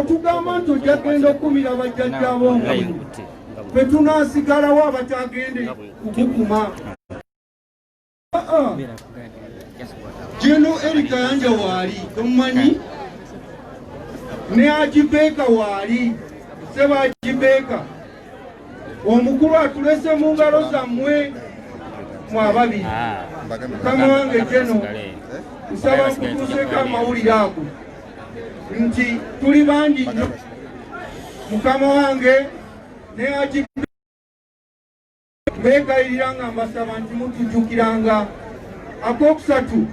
Otugamba nti ojja genda okukumira bajjajjaabo omuliro, ffe tunaasigalawo abakyagende kukukuma. Geno Eri Kayanja waali tomumanyi, ne Ajibeeka waali, seba Ajibeeka omukulu atulese mu ngalo zammwe mwe ababiri. Mukama wange Geno, nsaba nkutuuseeko amawulire ago nti tuli bangi nnyo mukama wange ne Ajibeeka. Mbeegayirira nga mbasaba nti mutujjukiranga. Akokusatu,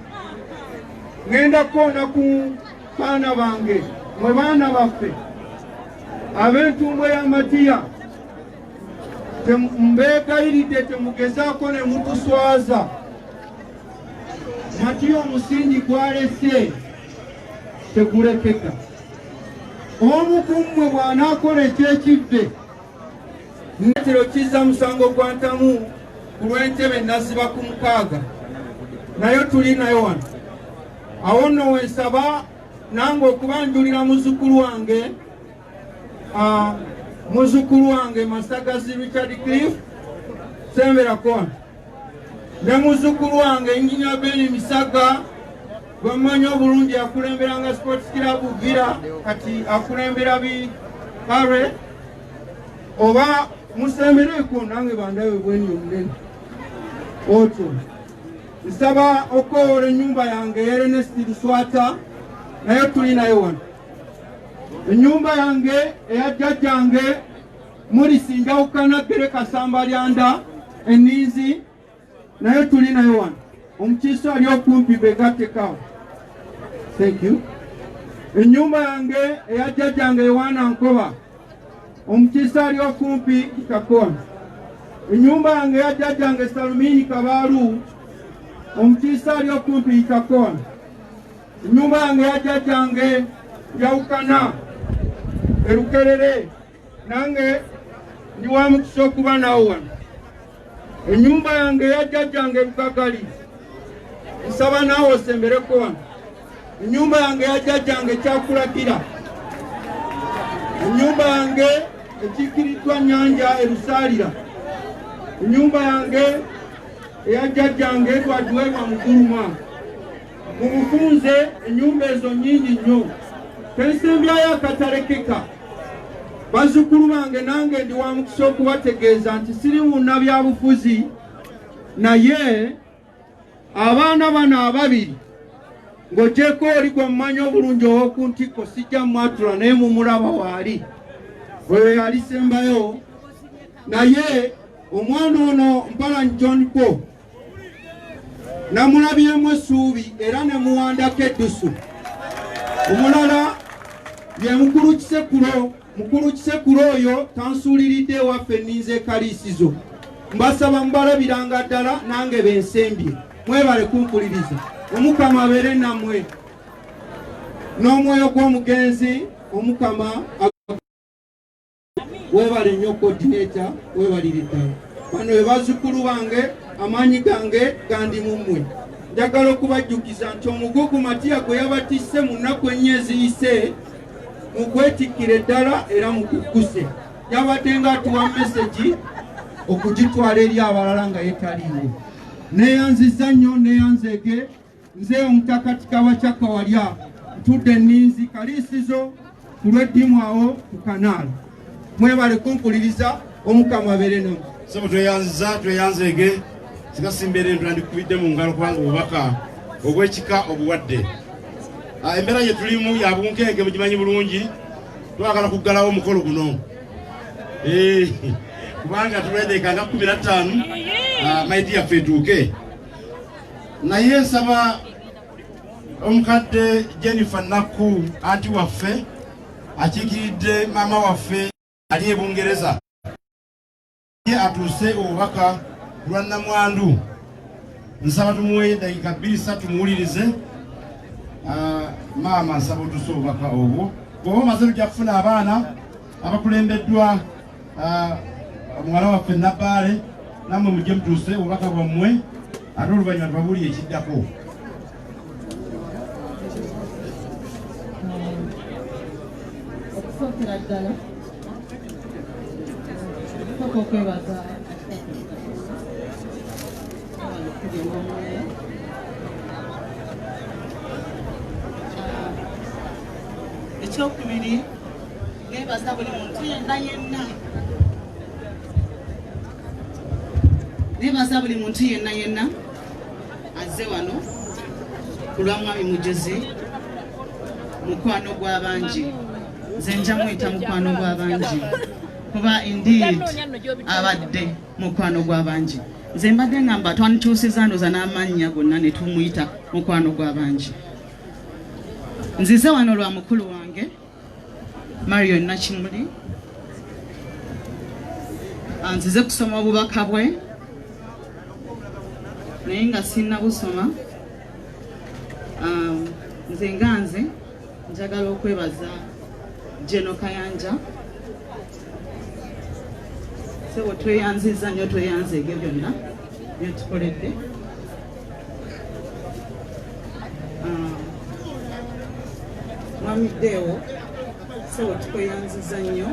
ŋŋenda kukoona ku baana bange, mwe baana baffe ab'entumbwe ya Matiya, mbeegayiridde temugezaako ne mutuswaza. Matiya omusingi gwalese tegulekeka. Omu ku mmwe bw'anaakola eky'ekivve, Ntero kizza musango gwa ntamu ku lw'entebe Naziba ku mukaaga nayo tuli nayo wano. Awo nno wensaba nange okubanjulira muzzukulu wange muzzukulu wange Masagazi Richard Cliff semberako wano ne muzzukulu wange Engineer Ben Misaga gwe mmanyi obulungi, akulemberanga Sports Club Villa, kati akulembera bi Kare. Oba musembereeko nange bandabe bweni omunene otyo. Nsaba okukowoola ennyumba yange Ernest Luswata, naye tuli naye wano. Ennyumba yange eya jjajjange Mulisi Njawukana Ggere Kasamba Lyanda Enninzi, naye tuli naye wano. Omukiise ali okumpi begattekawo. Thank you. Ennyumba yange eya jjajjange Yowaana Nkoba, omukiise ali okumpi Kakona. Ennyumba yange eya jjajjange Salumini Kabaalu, omukiise ali okumpi Kakona. Ennyumba yange eya jjajjange Njawukana Erukerere, nange ndi wa mukisa okuba nawo wano. Ennyumba yange eya jjajjange Lugagali, nsaba naawe osembereko wano. Ennyumba yange eya jjajjange Kyakulakira, ennyumba yange ekiikiriddwa Nyanja Erusaalira, ennyumba yange eya jjajjange Edward Wewa Muguluma. Mu bufunze ennyumba ezo nnyingi nnyo, tensembyayo akatalekeka. Bazzukulu bange, nange ndi wa mukisa okubategeeza nti siri munnabyabufuzi, naye abaana bano ababiri ng'ogyeko oli gwe mmanyi obulungi ow'oku ntikko, sijja mwatula naye mumulaba waali, oyo yalisembayo. Naye omwana ono Mpalanyi John Paul namulabyemu essuubi era ne muwandako eddusu. Omulala ye mukulu Kisekulo. Mukulu Kisekulo oyo tansuuliridde ewaffe enninza ekaliisizo. Mbasaba mubalabiranga ddala nange bensembye. Mwebale kumpuliriza. Omukama abeere nammwe n'omwoyo gw'omugenzi. Omukama webale nnyo coordinator, webalire ddala. Bano be bazzukulu bange, amaanyi gange gandi mu mmwe. Njagala okubajjukiza nti omugugu Matiya gwe yabatisse mu nnaku ennya eziyise mugwetikkire ddala era mugugguse. Yabadde nga atuwa mesegi okugitwala eri abalala nga yetaliiwo. Neeyanzizza nnyo, neeyanzeege. Nze Omutaka Kikabakyaka Walya, ntudde nninzi Kaliisizo ku lw'eddimu awo ku kanaala. Mwebale kumpuliriza, Omukama abeere nammwe. Sebo tweyanziza, tweyanzeege. Singa simbeera eno twandikubidde mu ngalo kubanga obubaka obw'ekika obuwadde. Embeera gye tulimu ya bunkenke, mugimanyi bulungi. Twagala kuggalawo omukolo guno kubanga tulweddeeka nga 15 maiti yaffe etuuke. Naye nsaba omukadde Jennifer Nakku, anti waffe akiikiridde maama waffe ali e Bungereza, ye atuuse obubaka ku lwa nnamwandu. Nsaba tumuweeyo eddakiika bbiri ssatu muwulirize. Maama, nsaba otuuse obubaka obwo. Bw'oba omaze tujja kufuna abaana abakulembeddwa muwala waffe Nabbaale, nammwe mujje mutuuse obubaka bwammwe, ate oluvannyuma tubabuulire ekiddako. Okusookera ddala nsooka okwebaza omwoyo. Ekyokubiri, nebaza buli muntu yenna yenna, nebaza buli muntu yenna yenna azze wano ku lwa Mwami Mujuzi, mukwano gw'abangi. Nze nja muyita mukwano gw'abangi kuba indeed abadde mukwano gw'abangi. Nze mbadde ngamba twankyusiza ndoza n'amannya gonna ne tumuyita mukwano gw'abangi. Nzize wano lwa mukulu wange Marion Nakimuli. Nzize kusoma obubaka bwe, naye nga sinnabusoma, nze nga nze njagala okwebaza Geno Kayanja. Sebo, tweyanziza nnyo, tweyanzeege byonna byetukoledde. Mwami Deo, sebo, tukweyanziza nnyo,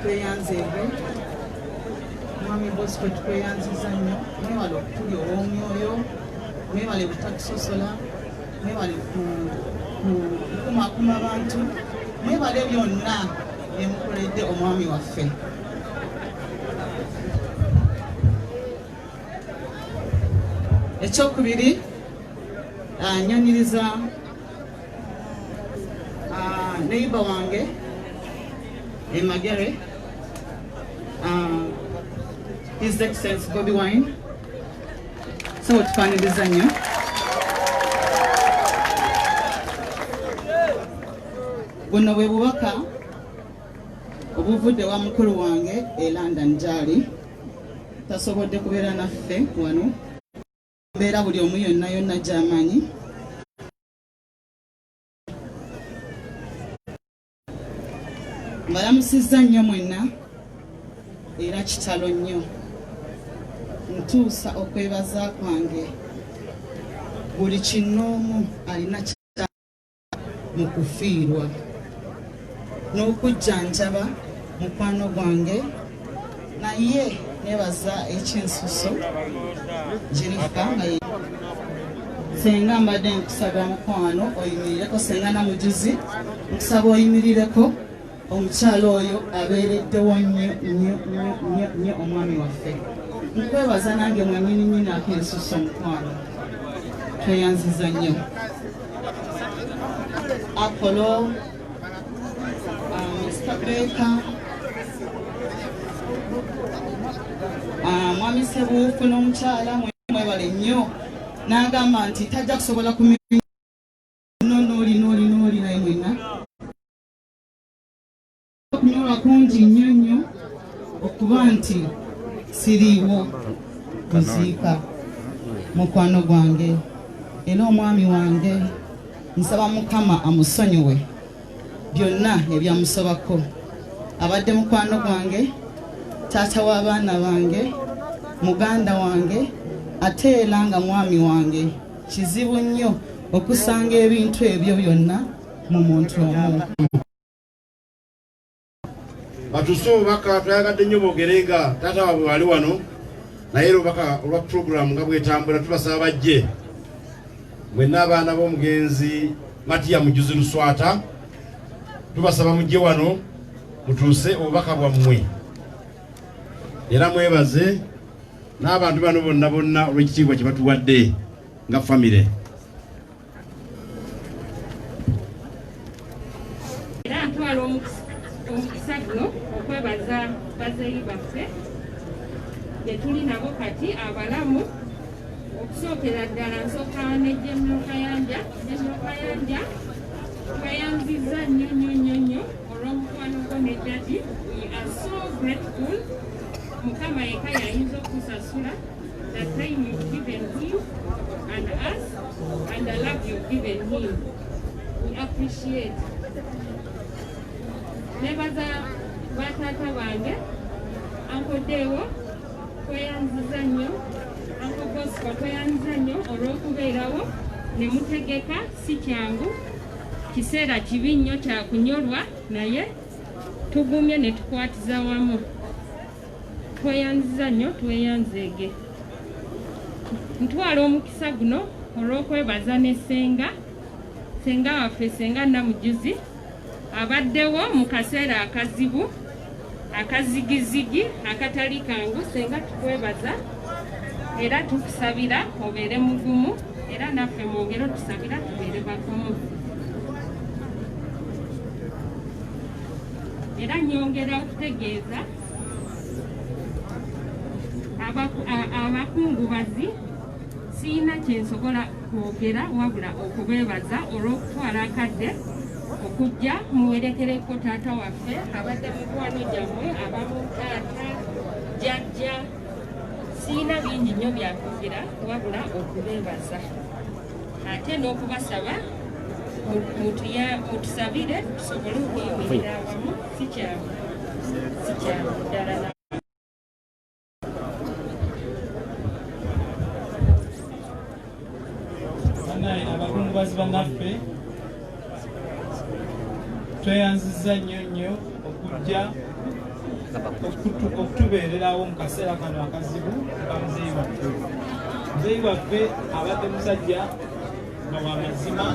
tweyanzeege. Mwami Bosco, tukweyanziza nnyo, mwebale okutuli ow'omwoyo, mwebale butatusosola, mwebale kukumakuma bantu, mwebale byonna byemukoledde omwami waffe. Ekyokubiri, nyaniriza neighbor wange emagere, His Excellence Bobi Wine. So tukwaniriza nnyo. Buno bwe bubaka obuvudde wa mukulu wange e London gyali tasobodde kubeera naffe wano. Mbeera buli omu yonna yonna gy'amanyi. Mbalamusizza nnyo mwenna, era kitalo nnyo. Ntuusa okwebaza kwange buli kinnoomu alina mu kufiirwa n'okujjanjaba mukwano gwange, naye nebaza ekyensuso Jennifer nga senga. Mbadde nkusaba mukwano oyimirireko. Senga Namujuzi, nkusaba oyimirireko. Omukyalo oyo abeereddewo nnyo nnyo nnyo nnyo nnyo omwami waffe. Nkwebaza nange mwenyini nyini akensuso, mukwano, tweyanziza nnyo. Apollo, Mr. Baker, Mwami Sebuufu n'omukyala, mwebale nnyo. N'agamba nti tajja kusobola kumino n'oli n'oli n'oli, naye mwenna okunyolwa kungi nnyo nnyo okuba nti siriiwo kuziika mukwano gwange era omwami wange. Nsaba Mukama amusonyiwe byonna ebyamusobako. Abadde mukwano gwange, taata w'abaana bange, muganda wange, ate era nga mwami wange. Kizibu nnyo okusanga ebintu ebyo byonna mu muntu omu. Batuuse obubaka. Twayagadde nnyo boogere nga taata waabwe wali wano, naye era obubaka olwa puroguramu nga bwetambula, tubasaba bajje mwenna abaana b'omugenzi Matiya Mujuzi Luswata. Tubasaba mujje wano mutuuse obubaka bwammwe, era mwebaze n'abantu bano bonna bonna olw'ekitiibwa kye batuwadde nga famire. Era ntwala omukisa guno okwebaza bazeeyi baffe gye tuli nabo kati abalamu. Okusookera ddala nsooka ne General Kayanja. General Kayanja, tweyanzizza nnyo nnyo nnyo nnyo olw'omukwano gwo ne daddy. We are so grateful. Mukama yekka yayinza okusasula the time you've given him and us and the love you've given him. We appreciate. Nebaza bataata bange. Uncle Dewo, tweyanziza nnyo. Uncle Bosco, tweyanziza nnyo olw'okubeerawo ne mutegeka, si kyangu. Kiseera kibi nnyo kya kunyolwa, naye tugumye ne tukwatiza wamu. Tweyanziza nnyo, tweyanzeege. Ntwala omukisa guno olw'okwebaza ne ssenga, ssenga waffe, Ssenga Namujuzi, abaddewo mu kaseera akazibu, akazigizigi, akatali kangu. Ssenga, tukwebaza era tukusabira obeere mugumu, era naffe mwongere otusabira tubeere bagumu. Era nyongera okutegeeza abakungubazi, siyina kyensobola kwogera wabula okubeebaza olw'okutwala akadde okujja muwerekereko taata waffe abadde mukwano gyammwe, abamu taata, jjajja. Siyina bingi nnyo byakwogera wabula okubeebaza ate n'okubasaba mutusabire tusobole okuyimirira awamu. Si kyangu, si kyangu ddala. Banaye abakungubazi bannaffe, tweyanziza nnyo nnyo okujja okutubeererawo mu kaseera kano akazibu ka muzeeyi waffe. Muzeeyi waffe abadde musajja nga wa mazima,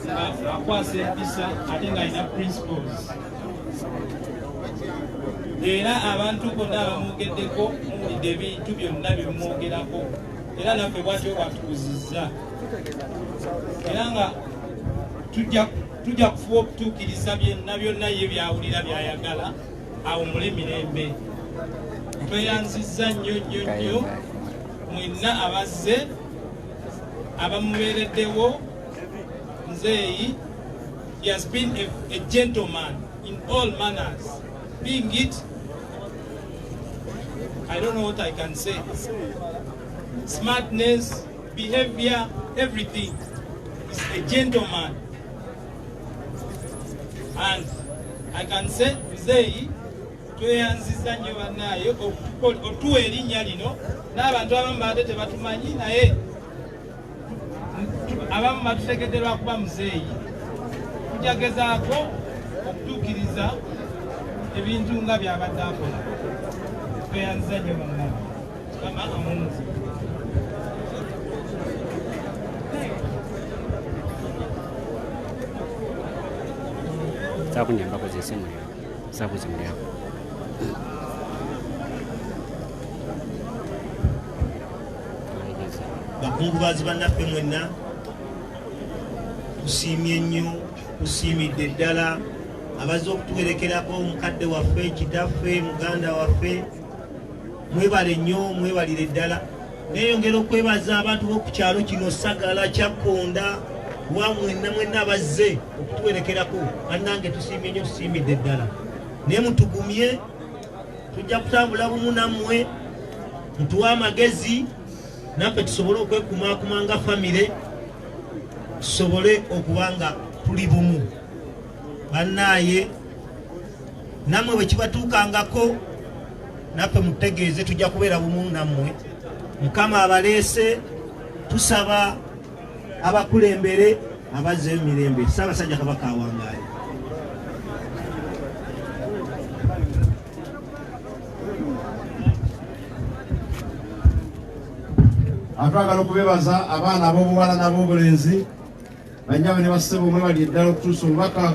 nga akwasa empisa, ate ng'alina principles. Era abantu bonna abamwogeddeko, muwulidde ebintu byonna byemumwogerako, era naffe bwatyo bwatuuzizza, era nga tujja kufuba okutuukiriza byonna byonna ye byawulira byayagala awummule mirembe. Tweyanzizza nnyo nnyo nnyo mwenna abazze abamubeereddewo. Nzeeyi, he has been a gentleman in all manners, being it, I don't know what I can say, smartness, behavior, everything. He's a gentleman. And I can say, Mzeyi, tweyanziza nnyo bannaaye otuwa erinnya lino, n'abantu abamu baate tebatumanyi, naye abamu batutegedde lwakuba muzeeyi. Tujagezaako okutuukiriza ebintu nga byabadde akola. Tweyanziza nnyo bannaaye, kama amuzi. Sakunyambako zesimu yako sakuzimu yako. Bakungubazi bannaffe mwenna, tusiimye nnyo, tusiimidde ddala abazze okutuwerekerako mukadde waffe, kitaffe, muganda waffe. Mwebale nnyo, mwebalire ddala. Neeyongera okwebaza abantu b'oku kyalo kino Sagala Kyakkonda wa mwenna mwenna abazze okutuwerekerako. Bannange, tusiimye nnyo, tusiimidde ddala, naye mutugumye, tujja kutambula bumu nammwe. Mutuwe amagezi naffe tusobole okwekumaakuma nga famire, tusobole okuba nga tuli bumu. Bannaaye, nammwe bwe kibatuukangako, naffe mututegeeze, tujja kubeera bumu nammwe. Mukama abaleese, tusaba abakulembere abazze emirembe. Ssaabasajja Kabaka awangaale. Atwagala okubebaza abaana ab'obuwala n'ab'obulenzi, bannyabo ne bassebo, mwebali eddala okutuusa obubaka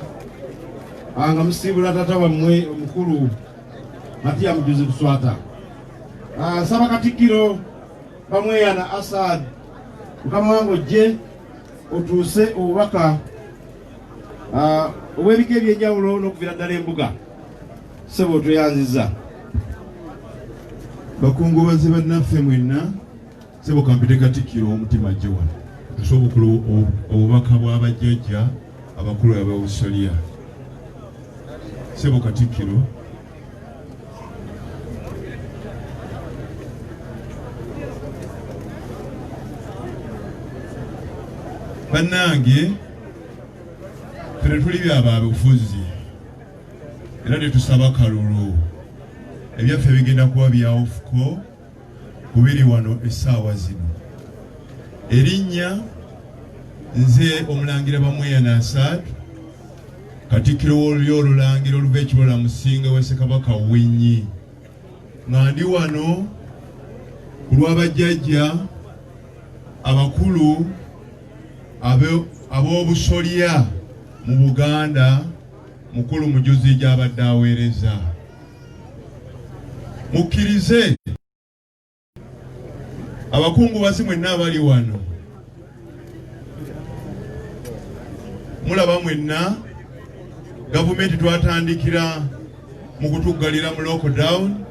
nga musiibula taata wammwe omukulu Matiya Mujuzi Luswata. Nsaba Katikkiro Bamweyana Asad, mukama wange, ojje otuuse obubaka obw'ebika ebyenjawulo n'okuvira ddala embuga. Ssebo, otweyanziza. Bakungubazi bannaffe mwenna, sebo kampite Katikkiro w'omutima ajje wano tusobola obubaka bw'abajjajja abakulu ab'Australia. Sebo Katikkiro. Bannange, ffe tetuli byababufuzi era tetusaba kalulu. Ebyaffe bigenda kuba byawufuko kubiri wano essaawa zino. Erinnya Nze Omulangira Bamweyana Asad, Katikkiro w'Olulyo Olulangira oluva e Kibola Musinga wa Ssekabaka Winyi, nga ndi wano ku lw'abajjajja abakulu ab'obusolya mu Buganda, mukulu Mujuzi gy'abadde aweereza. Mukkirize abakungubazi mwenna abali wano, mulaba mwenna gavumenti twatandikira mu kutuggalira mu lockdown,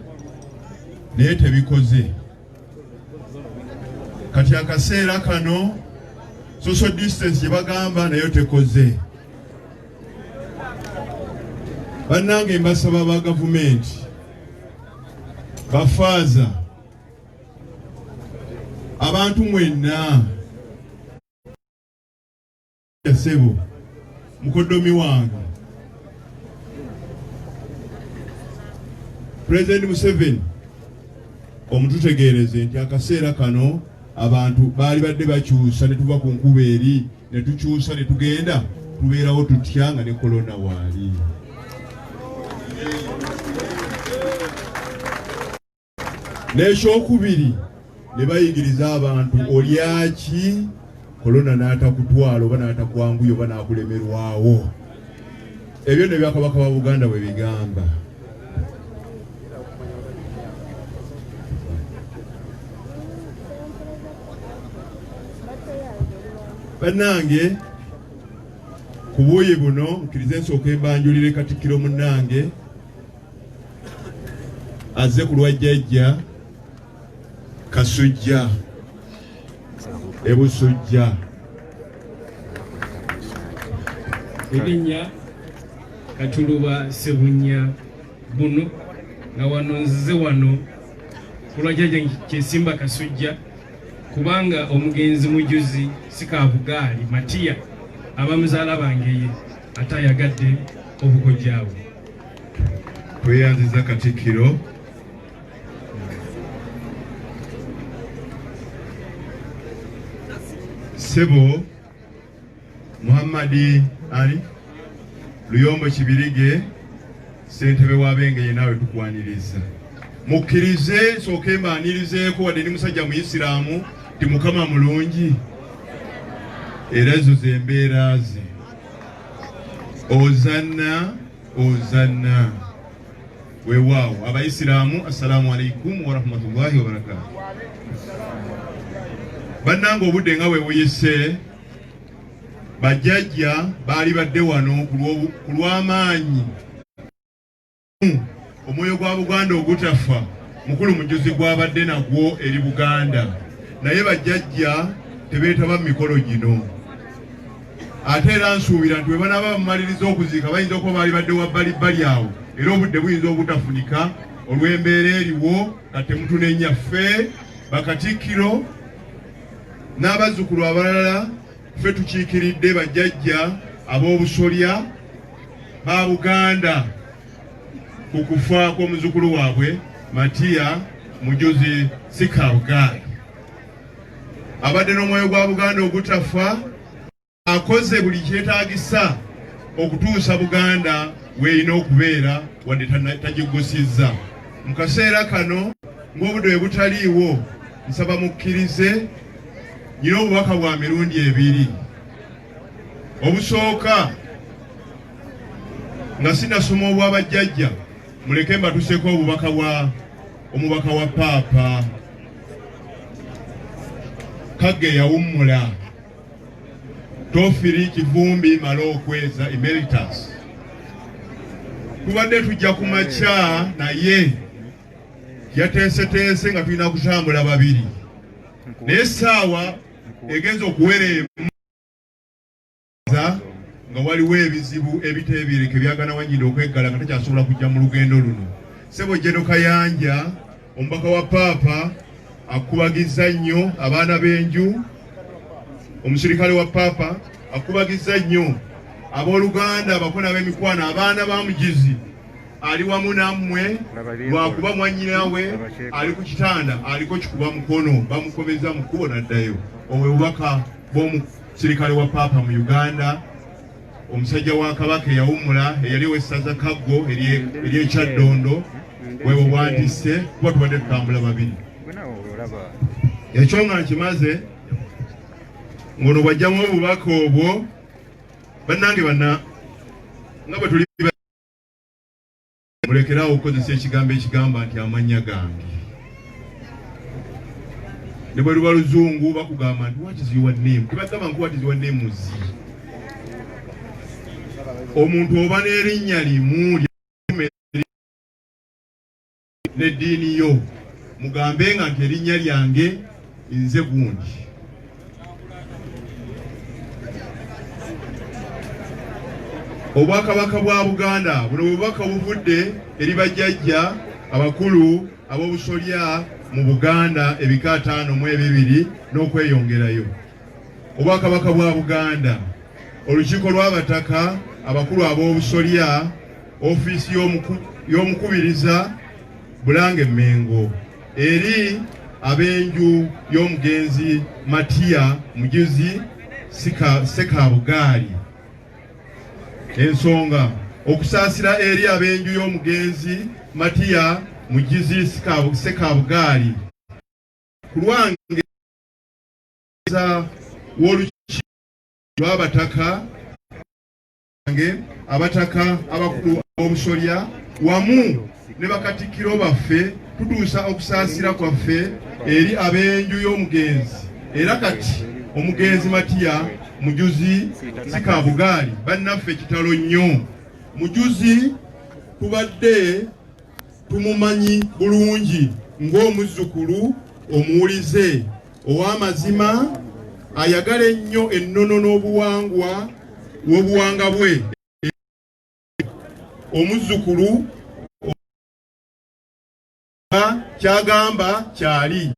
naye tebikoze. Kati akaseera kano social distance gye bagamba nayo tekoze. Bannange, mbasaba ba gavumenti, bafaaza, abantu mwenna, sebo mukoddomi wange Pulezidenti Museveni, omututegeereze nti akaseera kano abantu baali badde bakyusa ne tuva ku nkuba eri ne tukyusa ne tugenda tubeerawo tutya nga ne korona waali. N'ekyokubiri ne bayigiriza abantu olyaki korona n'atakutwala oba n'atakwanguya oba n'akulemerwawo. Ebyo nno ebyakabaka ba Buganda bwe bigamba. Bannange, ku buuyi buno nkirize nsooka embanjulire Katikkiro munnange azze ku lwa Jjajja Kasujja e Busujja. Erinnya Katuluba Ssebunya Bunu, nga wano nzize wano ku lwa Jjajja Kyesimba Kasujja, kubanga omugenzi Mujuzi Sikabugaali Matiya abamuzaala bangeye ate ayagadde obukojjaawe. Tweyanziza Katikkiro. Ssebo Muhammadi Ali Luyombo Kibirige, ssentebe w'Abengeye, naawe tukwaniriza. Mukkirize nsooke mbaanirizeeko, wadde ndi musajja muyisiraamu, nti Mukama mulungi era ezo zembeera ze. Ozanna ozanna. Weewaawo abayisiraamu, assalamu alaikum warahmatullahi wabarakatu. Bannange, obudde nga bwe buyise, bajjajja baali badde wano ku lw'amaanyi omwoyo gwa Buganda ogutafa mukulu Mujuzi gwabadde nagwo eri Buganda, naye bajjajja tebeetaba mu mikolo gino. Ate era nsuubira nti bwe banaaba bamumaliriza okuziika bayinza okuba baali badde wa bbalibbali awo, era obudde buyinza obutafunika olw'embeera eriwo. Nga temutunenya, ffe bakatikkiro n'abazzukulu abalala, ffe tukiikiridde bajjajja ab'obusolya ba Buganda ku kufa kw'omuzzukulu waabwe Matiya Mujuzi Sikabugaali. Abadde n'omwoyo gwa Buganda ogutafa, akoze buli kyetaagisa okutuusa Buganda weerina okubeera, wadde tagigusizza mu kaseera kano ng'obudde bwe butaliiwo. Nsaba mukkirize nyina obubaka bwa mirundi ebiri. Obusooka, nga sinasoma obwabajjajja, muleke mbatuseeko obubaka bwa omubaka wa Paapa Kagge yawummula, Tofiri Kivumbi Male Okweza Emeritus. Tubadde tujja ku makya, naye yateeseteese nga tulina kutambula babiri, naye essaawa egenza okuwera emu nga waliwo ebizibu ebiteebereka ebyagana wanyina okweggala nga takyasobola kujja mu lugendo luno. Sebo Jeno Kayanja, omubaka wa Paapa, akubagizza nnyo abaana b'enju. Omusirikale wa Paapa akubagizza nnyo abooluganda, abakona, ab'emikwano, abaana ba Mugizi ali wamu nammwe, lwakuba mwannyinawe ali ku kitanda aliko kikuba mukono, bamukomeza mu kkubo n'addayo. Obwe bubaka bw'omu sirikale wa Paapa mu Uganda, omusajja wa Kabaka eyawummula eyali ow'essaza Kaggo ery'e Kyaddondo, bwebwo bwantisse kuba tubadde tutambula babiri. Ekyo nga nkimaze, ngono bw'ajjamu obubaka obwo, bannange banna nga bwe tuli, mulekerawo okukozesa ekigambo ekigamba nti amannya gange. Ne bwe luba luzungu, bakugamba nti, "What is your name?" Tebagamba nti, "What is your name?" Zi omuntu oba n'erinnya limu n'eddiini yo, mugambe nga nti erinnya lyange nze gundi. Obwakabaka bwa Buganda, buno bubaka buvudde eri bajjajja abakulu ab'obusolya mu Buganda, ebika 52 n'okweyongerayo. Obwakabaka bwa Buganda, olukiiko lw'abataka abakulu ab'obusolya, ofiisi y'omukubiriza Bulange Mengo, eri ab'enju y'omugenzi Matiya Mujuzi Sekabugaali. Ensonga: okusaasira eri ab'enju y'omugenzi Matiya Mujuzi Sekabugaali. Ku lwange w'olukiiko lw'abataka nge abataka abakulu ab'obusolya wamu ne bakatikkiro baffe, tutuusa okusaasira kwaffe eri ab'enju y'omugenzi era kati omugenzi Matiya Mujuzi Sikabugaali. Bannaffe, kitalo nnyo. Mujuzi tubadde tumumanyi bulungi ng'omuzzukulu omuwulize, ow'amazima, ayagala ennyo ennono n'obuwangwa w'obuwanga bwe, omuzzukulu kyagamba kyali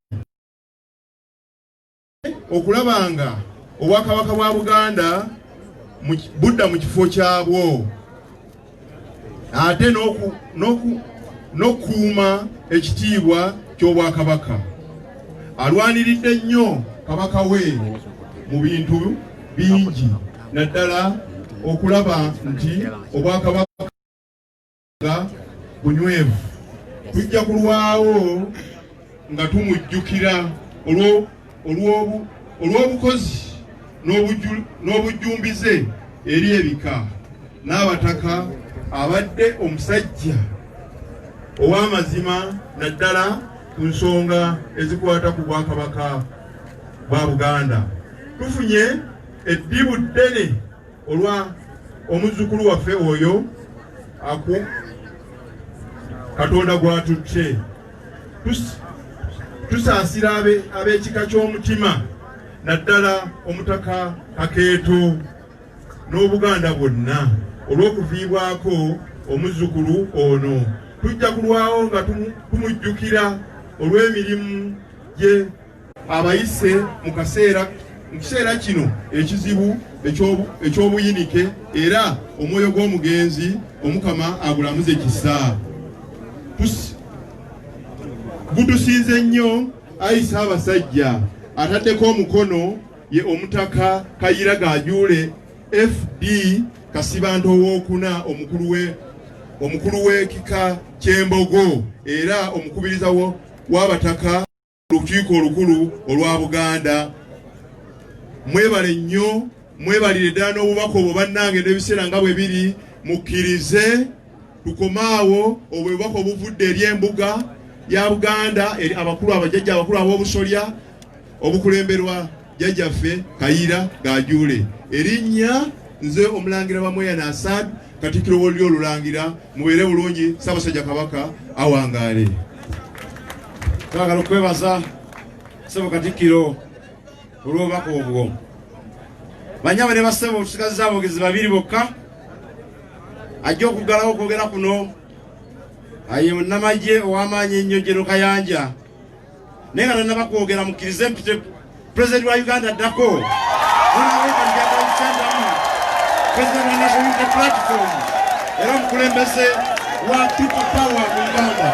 okulaba nga obwakabaka bwa Buganda budda mu kifo kyabwo, ate n'okukuuma ekitiibwa ky'obwakabaka. Alwaniridde nnyo kabaka we mu bintu bingi, naddala okulaba nti obwakabaka bunywevu. Tujja kulwawo nga tumujjukira olw'obukozi n'obujjumbize eri ebika n'abataka. Abadde omusajja ow'amazima, naddala ku nsonga ezikwata ku bwakabaka bwa Buganda. Tufunye eddibu ddene olwa omuzzukulu waffe oyo aku Katonda gwatutte. Tusaasira ab'ekika ky'omutima, naddala omutaka Kakeeto n'Obuganda bwonna olw'okuviibwako omuzzukulu ono. Tujja kulwawo nga tumujjukira olw'emirimu gye abayise mu kiseera kino ekizibu eky'obuyinike, era omwoyo gw'omugenzi Omukama agulamuze kisa. Gutusinze nnyo. Ayi Ssaabasajja, ataddeko omukono ye Omutaka Kayira Gajuule FD Kasibanto Owookuna, omukulu w'ekika ky'Embogo era omukubiriza w'abataka Lukiiko Olukulu olwa Buganda. Mwebale nnyo, mwebalire ddala n'obubaka obwo. Bannange, n'ebiseera nga bwe biri, mukkirize tukomaawo. Obwo bubaka obuvudde eri embuga ya Buganda, eri abakulu, abajjajja abakulu ab'obusolya, obukulemberwa jjajjaffe Kayiira Gajuule. Erinnya nze Omulangira Bamweyana Asad, Katikkiro w'Olulyo Olulangira. Mubeere bulungi. Ssaabasajja Kabaka awangaale. Twagala okwebaza ssebo Katikkiro olw'obubaka obwo. Banyabo ne bassebo, tusigazza aboogezi babiri bokka. Ajja okuggalawo okwogera kuno aye munnamagye ow'amaanyi ennyo, General Kayanja. Naye nga tannaba kwogera, mukkirize mpite Pulezidenti wa Uganda addako, President wa National Unity Platform era omukulembeze wa People Power mu Uganda,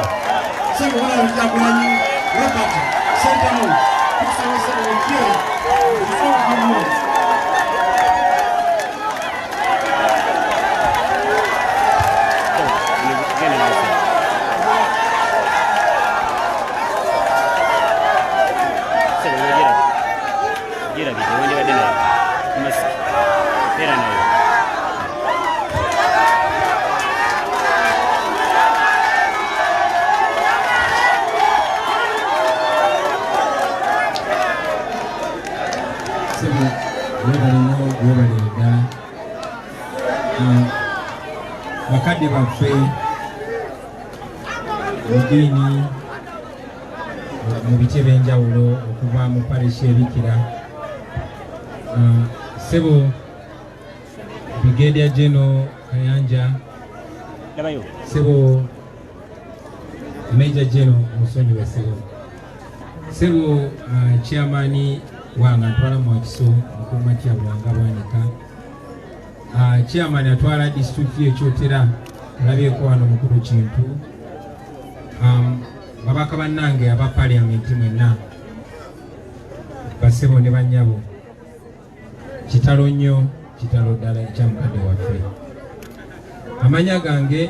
Sebo Ronald Kyagulanyi Robert Ssentamu. Tukusaba, sebo, ojje. Webalire ddala. Bakadde baffe mu ddiini, mu biti ebyenjawulo okuva mu parish ebikira, ssebo Brigadier General Kayanja, ssebo Major General Musonyiwe, ssebo chairman wange atwala Mwakiso, Mukuumatya Lwanga Bwanika, chairman atwala disitulikiti y'ekyotera, olabyeko wano mukulu Kintu, babaka bannange aba parliament mwenna, basebo ne bannyabo, kitalo nnyo, kitalo ddala ekya mukadde waffe. Amanya gange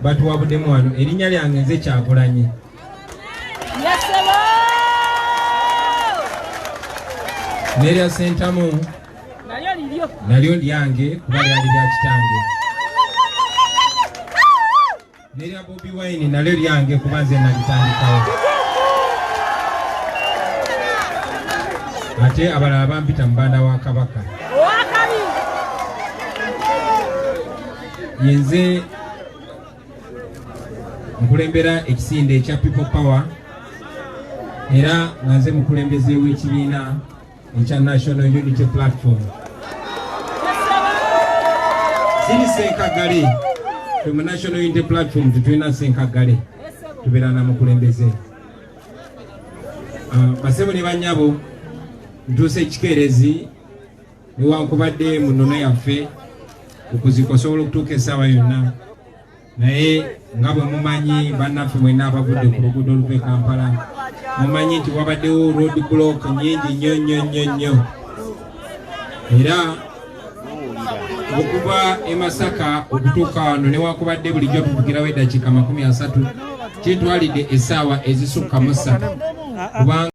batuwabuddemu wano, erinnya lyange nze Kyagulanyi. Nerya Sentamu nalyo lyange kuba lyali lya kitange, nerya Bobi Wine nalyo lyange kuba nze nalitandikawo, ate abalala bampita mubanda wa Kabaka. Yenze nkulembera ekisinde ekya People Power, era nga nze mukulembeze w'ekibiina ekya National Unity Platform. Siri Senkagale. Fe mu National Unity Platform tetulina Senkagale, tubeera na mukulembeze. Basebo ne bannyabo, ntuuse ekikeerezi newankubadde mu nnono yaffe okuzika osobola okutuuka essaawa yonna, naye nga bwe mumanyi bannaffe mwenna abavudde ku luguudo oluva e Kampala, mumanyi nti wabaddewo road block nyingi nnyo nnyo nnyo nnyo, era okuva e Masaka okutuuka wano, newankubadde bulijjo tuvugirawo eddakiika 30, kintwalidde essaawa ezisukka mu 3 kubanga